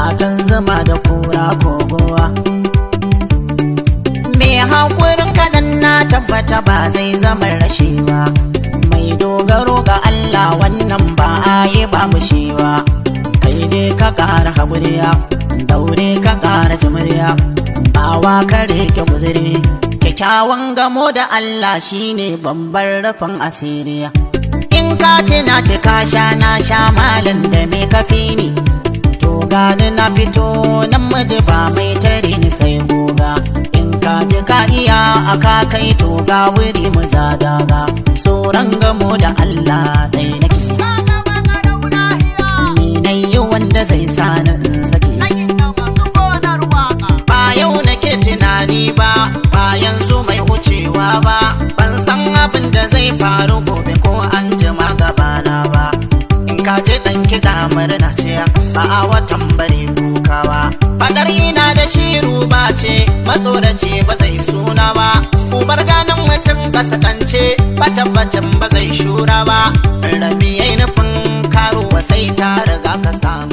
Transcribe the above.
Gatan zama da kura kogowa. Mai haƙurin kaɗan na tabbata ba zai zama rashi ba. Mai dogaro ga Allah, wannan ba a yi ba shi ba. Kai dai ka ƙara haƙuriya, daure ka ƙara jimriya, bawa ka rike guziri. Kyakkyawan gamo da Allah shine bambar rufin asiriya. In ka ce na ce ka sha, na sha, malin da me ka fi ni? To gani na fito nan, miji ba mai tare ni sai goga. In ka ji ka iya aka kai, to ga wuri mu ja daga. Tsoron gamo da Allah dai nake, ni na yi wanda zai sani in sake. Ba yau nake tunani ba, ba yanzu mai wucewa ba. Ban san abin da zai faru gobe ko an jima gabana ba. In ka je dan kiɗa murna ce, ba a watan bare kukawa. Fadar ina da shiru ba ce, matsoraci ba zai suna ba. Ubar ganin mutum kasakance, ba tabbacin ba zai shura ba. Rabi yayi nufin karuwa sai ta riga ka samu.